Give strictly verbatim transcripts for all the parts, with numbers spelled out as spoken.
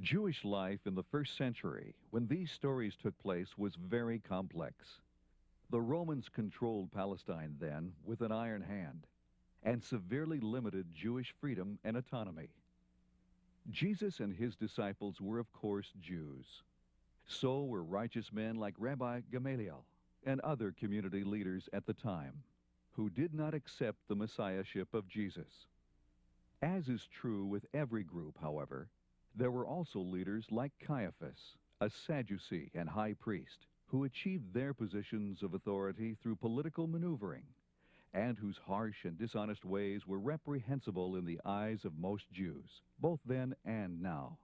Jewish life in the first century, when these stories took place, was very complex. The Romans controlled Palestine then with an iron hand and severely limited Jewish freedom and autonomy. Jesus and his disciples were, of course, Jews. So were righteous men like Rabbi Gamaliel and other community leaders at the time, who did not accept the messiahship of Jesus. As is true with every group, however, there were also leaders like Caiaphas, a Sadducee and high priest, who achieved their positions of authority through political maneuvering, and whose harsh and dishonest ways were reprehensible in the eyes of most Jews, both then and now.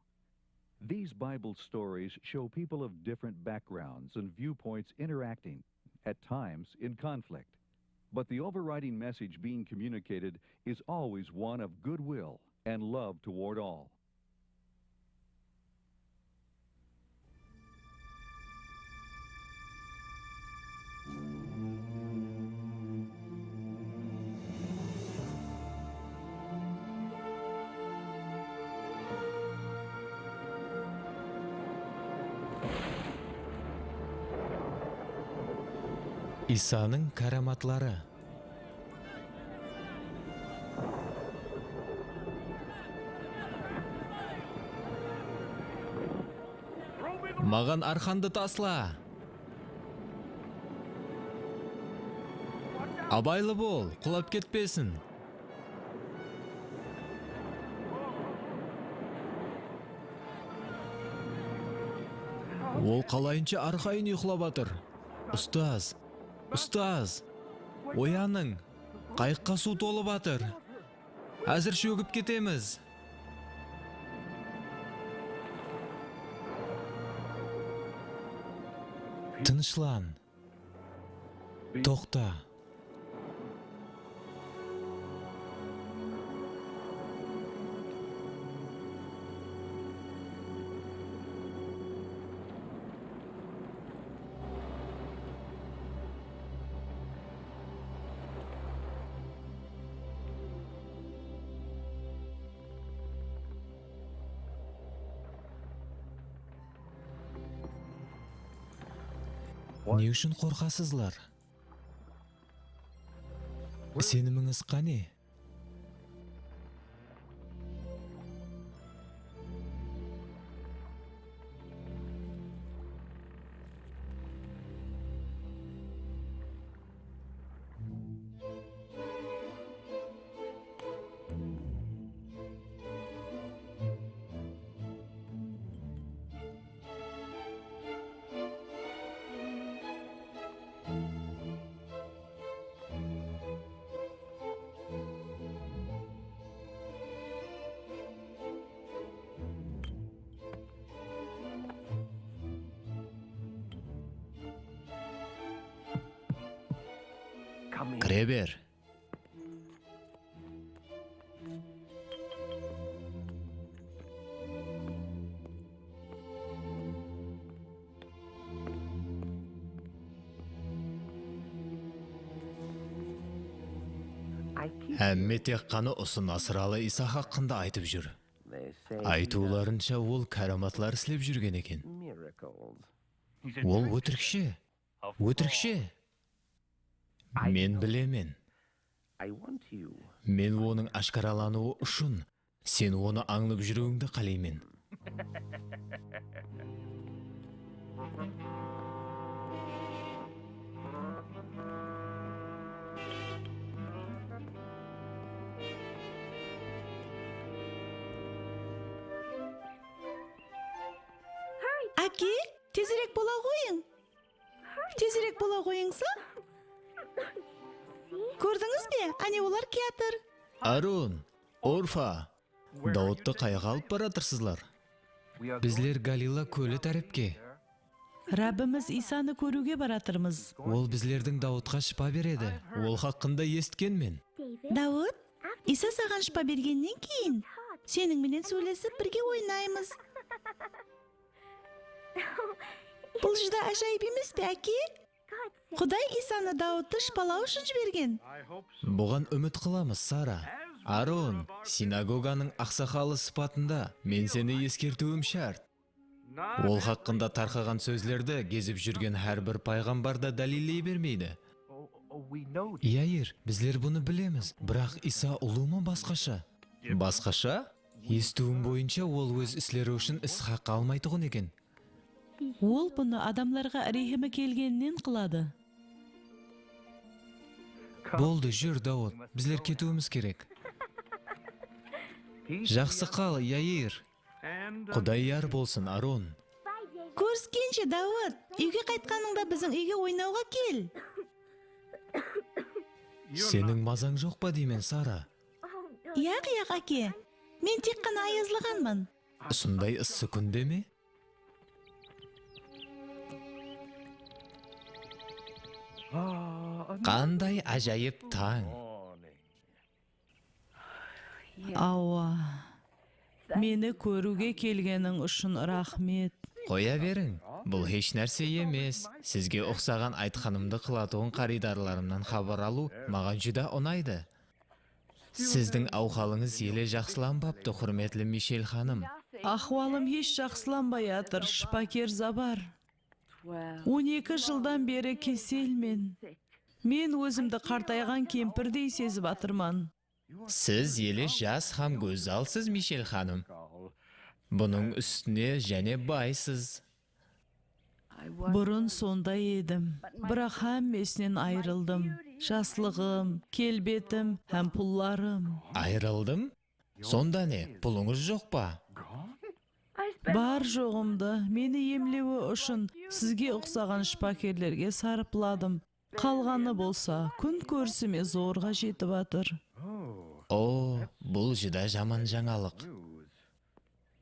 These Bible stories show people of different backgrounds and viewpoints interacting, at times in conflict. But the overriding message being communicated is always one of goodwill and love toward all. Iysanıń káramatları. Maǵan arqandı tasla! Abaylı bol, qulap ketpesin! Ol qalayınsha arqayın uyıqlap atır? Ustaz! Ustaz! Oyanıń! Qayıqqa suw tolıp atır! Házir shógip ketemiz! Tınıshlan! Toqta! Ne ushın qorqasızlar? Isenimińiz qáne? Kire ber. Hámme tek ǵana usı nasıralı Iysa haqqında aytıp júr. Aytıwlarınsha, ol káramatlar islep júrgen eken. Ol ótirikshi. Ótirikshi! Men bilemen. Men onıń áshkaralanıwı ushın sen onı ańlap júriwińdi qáleymen. Áke, tezirek bola ǵoyıń! Tezirek bola ǵoyıńsa! Kórdińiz be? Áne, olar kiyatır. Arun, Orfa, Dawıttı qayaqqa alıp baratırsızlar? Bizler Galila kóli tárepke. Rabbimiz Iysanı kóriwge baratırmız. Ol bizlerdiń Dawıtqa shıpa beredi. Ol haqqında esitkenmen. Dawıt, Iysa saǵan shıpa bergennen keyin, seniń menen sóylesip, birge oynaymız. Bul júdá ájayıp emes pe, áke? Quday Iysanı Dawıttı shıpalaw ushın jibergen. Buǵan úmit qılamız, Sara. Aaron, sinagoganıń aqsaqalı sıpatında men seni eskertiwim shárt. Ol haqqında tarqaǵan sózlerdi gezip júrgen hár bir payǵambar da dálilley bermeydi. Yair, bizler bunı bilemiz, biraq Iysa ulıwma basqasha? Basqasha? Esitiwim boyınsha, ol óz isleri ushın is haqqı almaytuǵın eken. Ol bunı adamlarǵa rehimi kelgeninen qıladı. Boldı, júr, Dawıt, bizler ketiwimiz kerek. Jaqsı qal, Yair. Quday yar bolsın, Aaron. Kóriskenshe, Dawıt, úyge qaytqanıńda biziń úyge oynawǵa kel. Seniń mazań joq pa deymen, Sara? Yaq, yaq, áke. Men tek ǵana ayazlaǵanman. Usınday ıssı kúnde me? Qanday ájayıp tań! Awa. Meni kóriwge kelgeniń ushın raxmet. Qoya beriń, bul hesh nárse emes. Sizge uqsaǵan aytqanımdı qılatuǵın qarıydarlarımnan xabar alıw maǵan júdá unaydı. Sizdiń awhalıńız ele jaqsılanbaptı, húrmetli Mishel xanım. Ahwalım hesh jaqsılanbay atır, shıpaker Zabar. On eki jıldan beri keselmen. Men ózimdi qartayǵan kempirdey sezip atırman. Siz ele jas hám gózzalsız, Mishel xanım. Bunıń ústine jáne baysız. Burın sonday edim, biraq hámmesinen ayırıldım. Jaslıǵım, kelbetim hám pullarım. Ayırıldım? Sonda ne, pulıńız joq pa? Bar-joǵımdı meni emlewi ushın sizge uqsaǵan shıpakerlerge sarıpladım. Qalǵanı bolsa kún kórisime zorǵa jetip atır. O, bul júdá jaman jańalıq.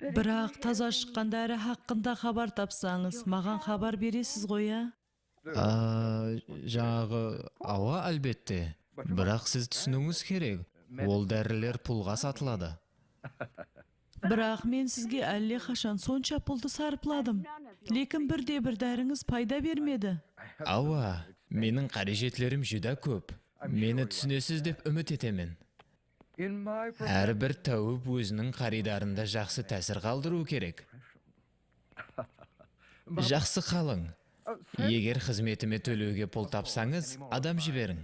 Biraq taza shıqqan dári haqqında xabar tapsańız, maǵan xabar beresiz ǵoy, á? A, jańaǵı, awa, álbette. Biraq siz túsiniwińiz kerek, ol dáriler pulǵa satıladı. Biraq men sizge álle qashan sonsha puldı sarıpladım. Lekin bir de bir dárińiz payda bermedi. Awa, meniń qárejetlerim júdá kóp. Meni túsinesiz dep úmit etemen. Hár bir táwip óziniń qarıydarında jaqsı tásir qaldırıwı kerek. Jaqsı qalıń. Eger xızmetime tólewge pul tapsańız, adam jiberiń.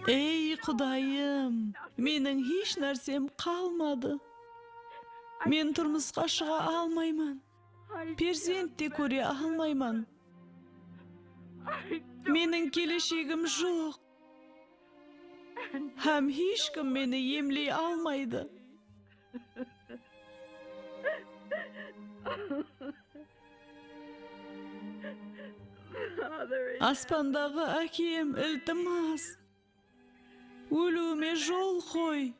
Ey, Qudayım, meniń hesh nársem qalmadı. Men turmısqa shıǵa almayman. Perzent te kóre almayman. Meniń keleshegim joq. Hám hesh kim meni emley almaydı. Aspandaǵı Ákem, iltimas, óliwime jol qoy.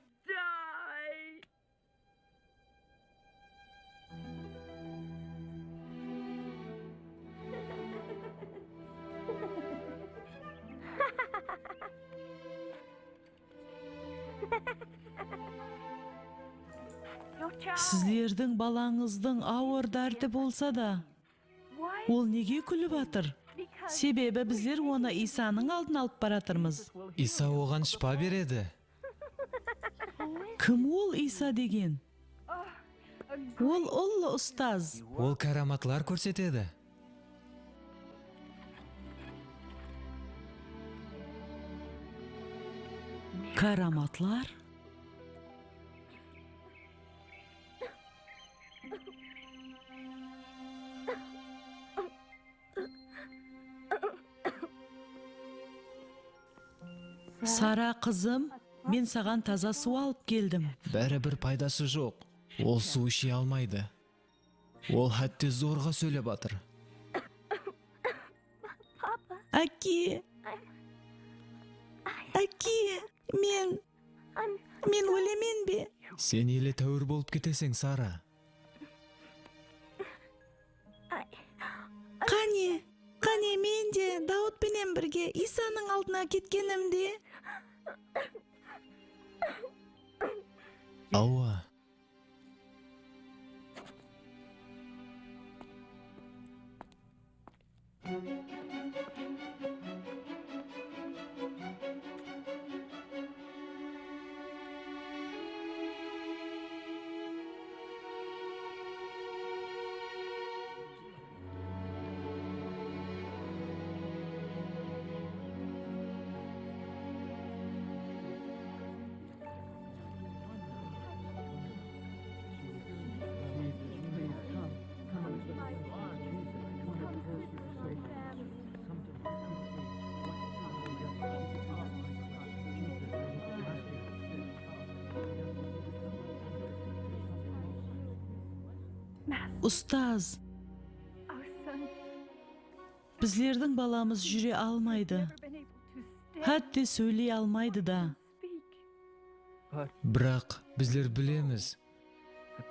Sizlerdiń balańızdıń awır dárti bolsa da, ol nege kúlip atır? Sebebi bizler onı Iysanıń aldına alıp baratırmız. Iysa oǵan shıpa beredi. Kim ol Iysa degen? Ol ullı ustaz. Ol káramatlar kórsetedi. Káramatlar? Sara, qızım, men saǵan taza suw alıp keldim. Báribir paydası joq. Ol suw ishe almaydı. Ol hátte zorǵa sóylep atır. Áke! Áke! Men, men ólemen be? Sen ele táwir bolıp keteseń, Sara. Qáne, qáne men de Dawıt penen birge Iysanıń aldına ketkenimde. Awa. Ustaz, bizlerdiń balamız júre almaydı. Hátte sóyley almaydı da. Biraq bizler bilemiz,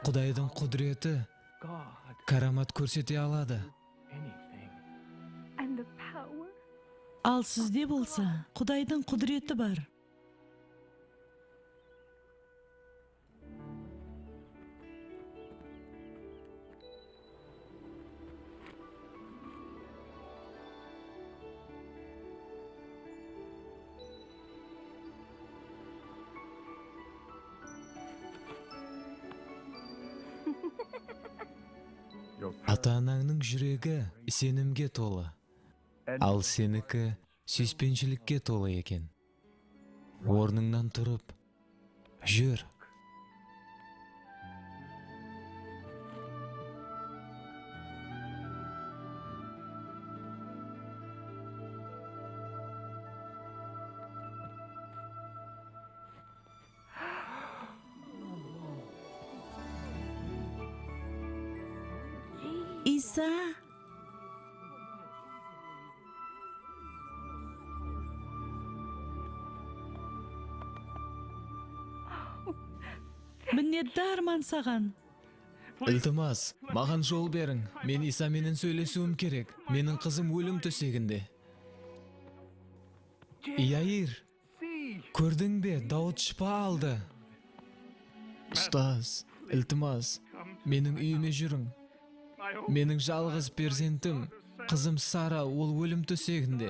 Qudaydıń qúdireti káramat kórsete aladı. Al sizde bolsa Qudaydıń qúdireti bar. Ata-anańnıń júregi isenimge tolı, al seniki súyispenshilikke tolı eken. Ornıńnan turıp, júr. Iysa! Minnetdarman saǵan. Iltimas, maǵan jol beriń. Men Iysa menen sóylesiwim kerek. Meniń qızım ólim tóseginde. Yair! Kórdiń be, Dawıt shıpa aldı. Ustaz, iltimas, meniń úyime júriń. Meniń jalǵız perzentim, qızım Sara, ol ólim tóseginde.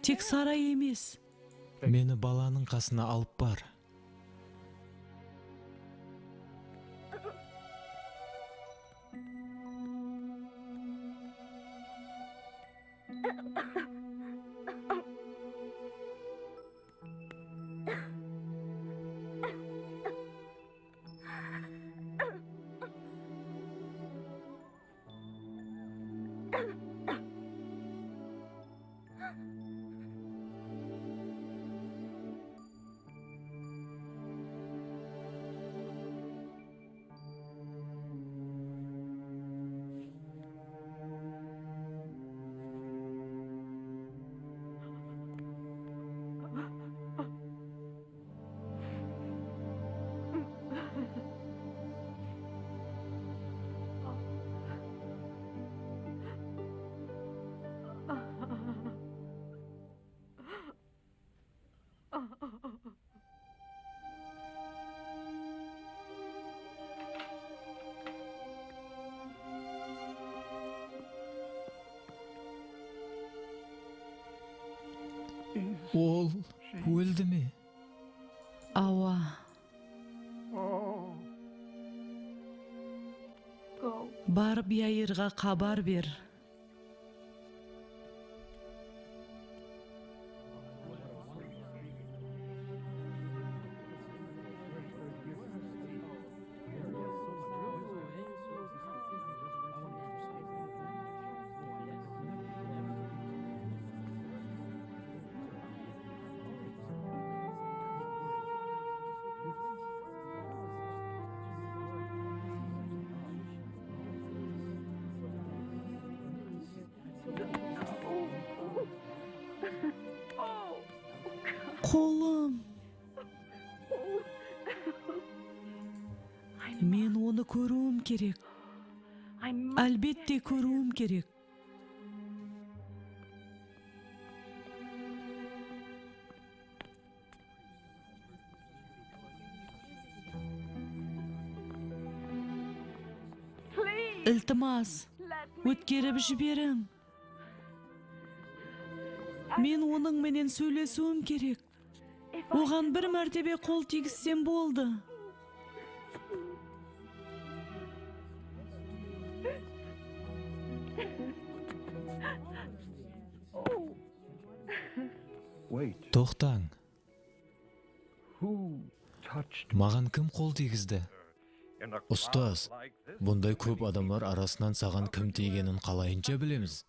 Tek Sara emes. Meni balanıń qasına alıp bar. Ol óldi me? Awa. Barıp Yairǵa xabar ber. Qolım. Men onı kóriwim kerek. Álbette, kóriwim kerek. Iltimas, ótkerip jiberiń. Men onıń menen sóylesiwim kerek. Oǵan bir mártebe qol tiygizsem boldı. Toqtań. Maǵan kim qol tiygizdi? Ustaz, bunday kóp adamlar arasınan saǵan kim tiygenin qalayınsha bilemiz?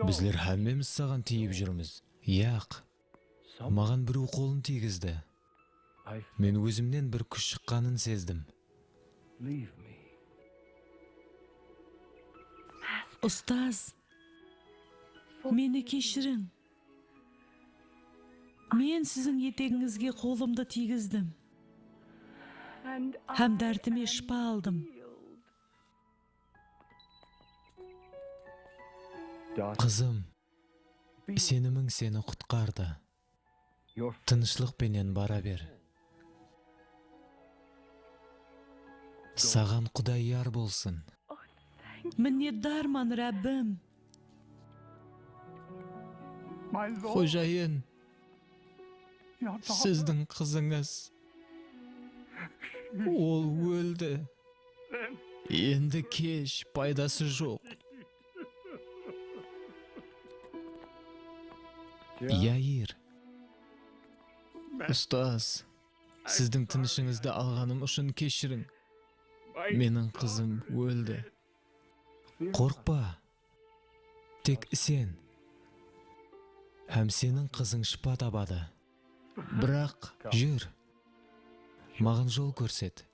Bizler hámmemiz saǵan tiyip júrmiz. Yaq. Maǵan birew qolın tiygizdi. Men ózimnen bir kúsh shıqqanın sezdim. Ustaz, meni keshiriń. Men siziń etegińizge qolımdı tiygizdim. Hám dártime shıpa aldım. Qızım, isenimiń seni qutqardı. Tınıshlıq penen bara ber. Saǵan Quday yar bolsın. Minnetdarman, Rábbim. Xojayın, sizdiń qızıńız. Ol óldi. Endi kesh, paydası joq. Yair. Ustaz, sizdiń tınıshıńızdı alǵanım ushın keshiriń. Meniń qızım óldi. Qorqpa. Tek isen. Hám seniń qızıń shıpa tabadı. Biraq, júr. Maǵan jol kórset.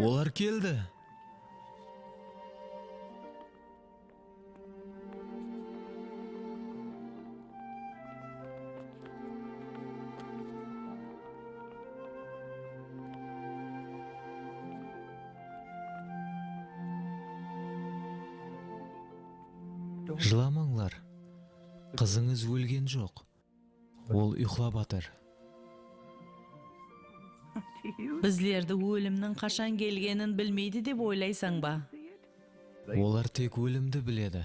Olar keldi. Jılamańlar. Qızıńız ólgen joq. Ol uyıqlap atır. Bizlerdi ólimniń qashan kelgenin bilmeydi dep oylaysań ba? Olar tek ólimdi biledi.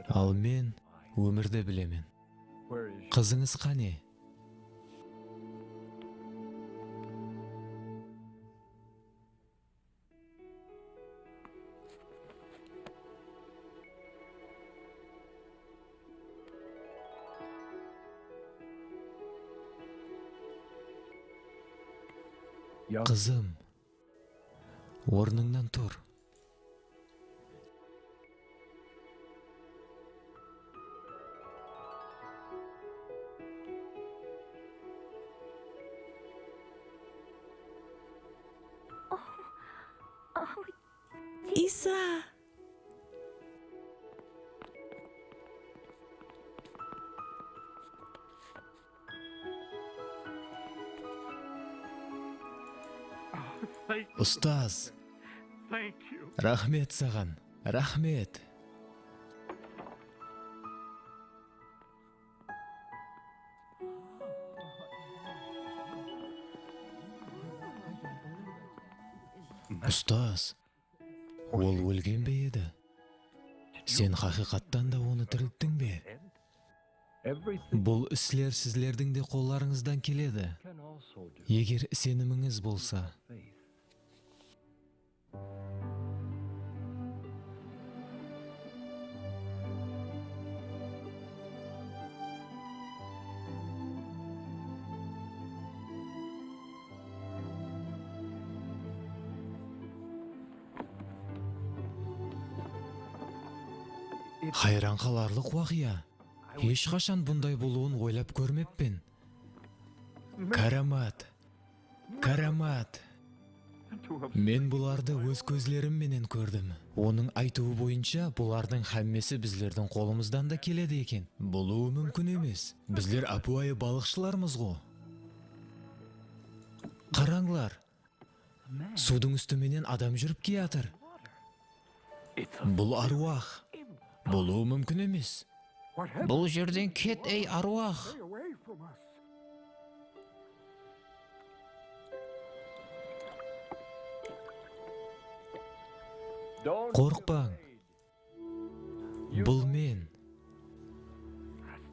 Al men ómirdi bilemen. Qızıńız qáne? Qızım, ornıńnan tur. Isa! Ustaz, raxmet saǵan, raxmet. Ustaz, ol ólgen be edi? Sen haqıyqattan da onı tirilttiń be? Bul isler sizlerdiń de qollarıńızdan keledi, eger isenimińiz bolsa. Hayran qalarlıq waqıya. Hesh qashan bunday bolıwın oylap kórmeppen. Káramat! Káramat! Men bulardı óz kózlerim menen kórdim. Onıń aytıwı boyınsha, bulardıń hámmesi bizlerdiń qolımızdan da keledi eken. Bolıwı múmkin emes. Bizler ápiwayı balıqshılarmız-ǵo. Qarańlar! Suwdıń ústi menen adam júrip kiyatır. Bul árwaq. Bolıwı múmkin emes. Bul jerden ket, ey arwah! Qorqpań. Bul men.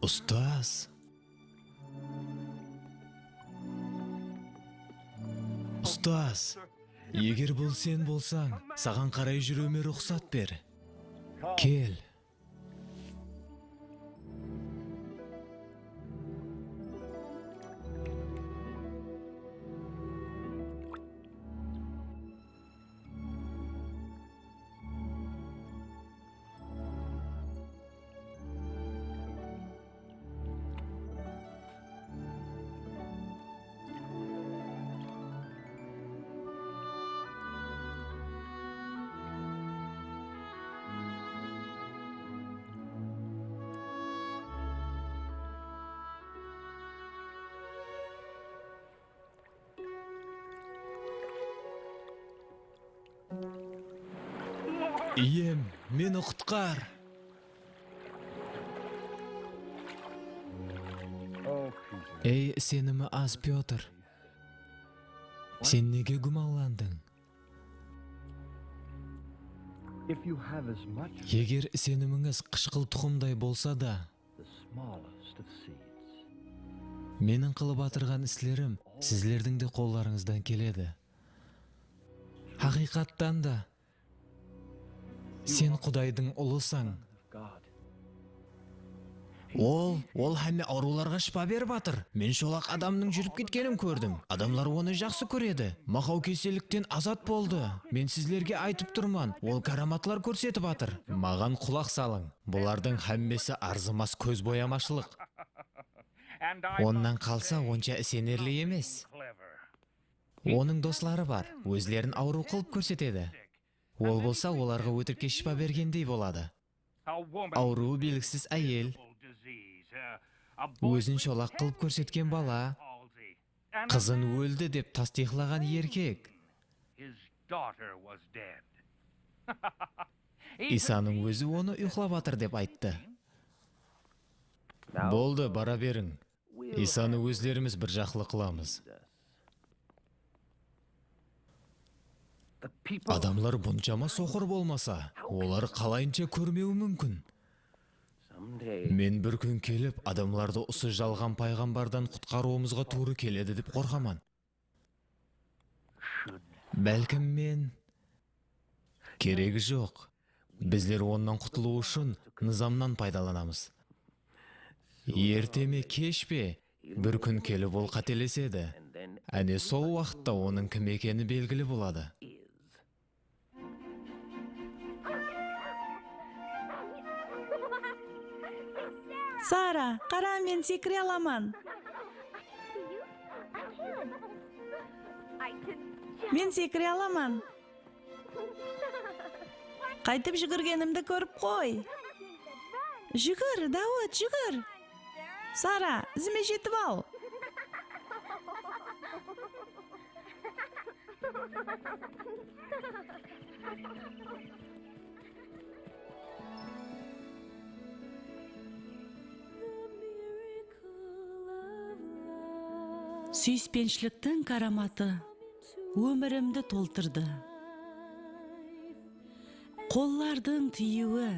Ustaz. Ustaz, eger bul sen bolsań, saǵan qaray júriwime ruxsat ber. Kel. Iyem, meni qutqar! Ey, isenimi az Pyotr! Sen nege gúmanlandıń? Eger isenimińiz qıshqıl tuqımday bolsa da, meniń qılıp atırǵan islerim sizlerdiń de qollarıńızdan keledi. Haqıyqattan da, sen Qudaydıń ulısań. Ol, ol hámme awırıwlarǵa shıpa berip atır. Men sholaq adamnıń júrip ketkenin kórdim. Adamlar onı jaqsı kóredi. Maqaw kesellikten azat boldı. Men sizlerge aytıp turman, ol káramatlar kórsetip atır. Maǵan qulaq salıń. Bulardıń hámmesi arzımas kóz boyamashılıq. Onnan qalsa, onsha isenerli emes. Onıń dosları bar, ózlerin awırıw qılıp kórsetedi. Ol bolsa olarǵa ótirikke shıpa bergendey boladı. Awırıwı belgisiz áyel, ózin sholaq qılıp kórsetken bala, qızın óldi dep tastıyıqlaǵan erkek. Isanıń ózi onı uyıqlap atır dep ayttı. Boldı, bara beriń. Isanı ózlerimiz bir jaqlı qılamız. Adamlar bunsha soqır bolmasa, olar qalayınsha kórmewi múmkin? Men bir kún kelip, adamlardı usı jalǵan payǵambardan qutqarıwımızǵa tuwrı keledi dep qorqaman. Bálkim men... Keregi joq. Bizler onnan qutılıw ushın nızamnan paydalanamız. Erte me, kesh pe, bir kún kelip ol qátelesedi. Áne, sol waqıtta onıń kim ekeni belgili boladı. Sara, qara, men sekire alaman. Men sekire alaman. Qaytıp júgirgenimdi kórip qoy. Júgir, Dawıt, júgir! Sara, izime jetip al! Súyispenishiliktiń káramatı ómirimdi toltırdı. Qollardıń tiyiwi,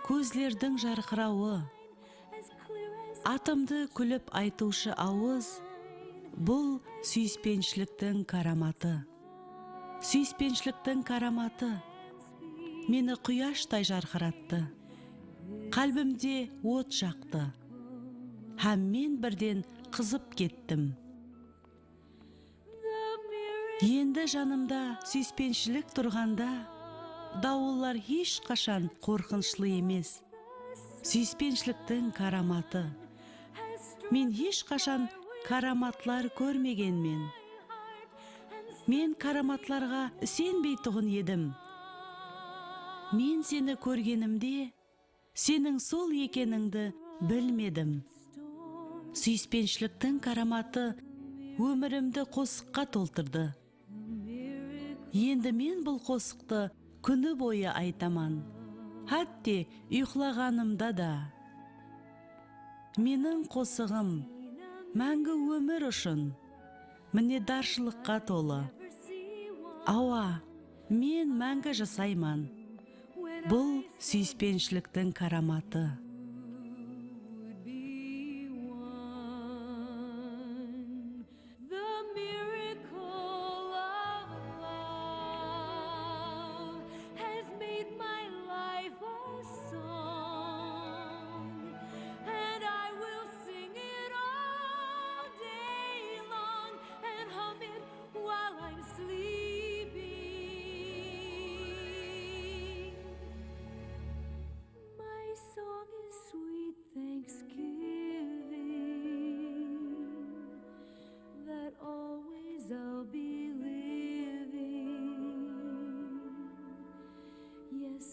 kózlerdiń jarqırawı, atımdı kúlip aytıwshı awız, bul súyispenishiliktiń káramatı. Súyispenishiliktiń káramatı meni quyashtay jarqırattı. Qálbimde ot jaqtı. Hám men birden qızıp kettim. Endi janımda súyispenshilik turǵanda, dawıllar hesh qashan qorqınıshlı emes. Súyispenshiliktiń káramatı. Men hesh qashan káramatlar kórmegenmen. Men káramatlarǵa isenbeytuǵın edim. Men seni kórgenimde, seniń sol ekenińdi bilmedim. Súyispenishiliktiń káramatı ómirimdi qosıqqa toltırdı. Endi men bul qosıqtı kúni boyı aytaman. hátte uyıqlaǵanımda da. Meniń qosıǵım máńgi ómir ushın minnedarshılıqqa tolı. Awa, men máńgi jasayman. Bul súyispenishiliktiń káramatı. The miracle of love has made my life a song, and I will sing it all day long and hum it while I'm sleeping. My song is sweet thanksgiving that always I'll be living. Yes,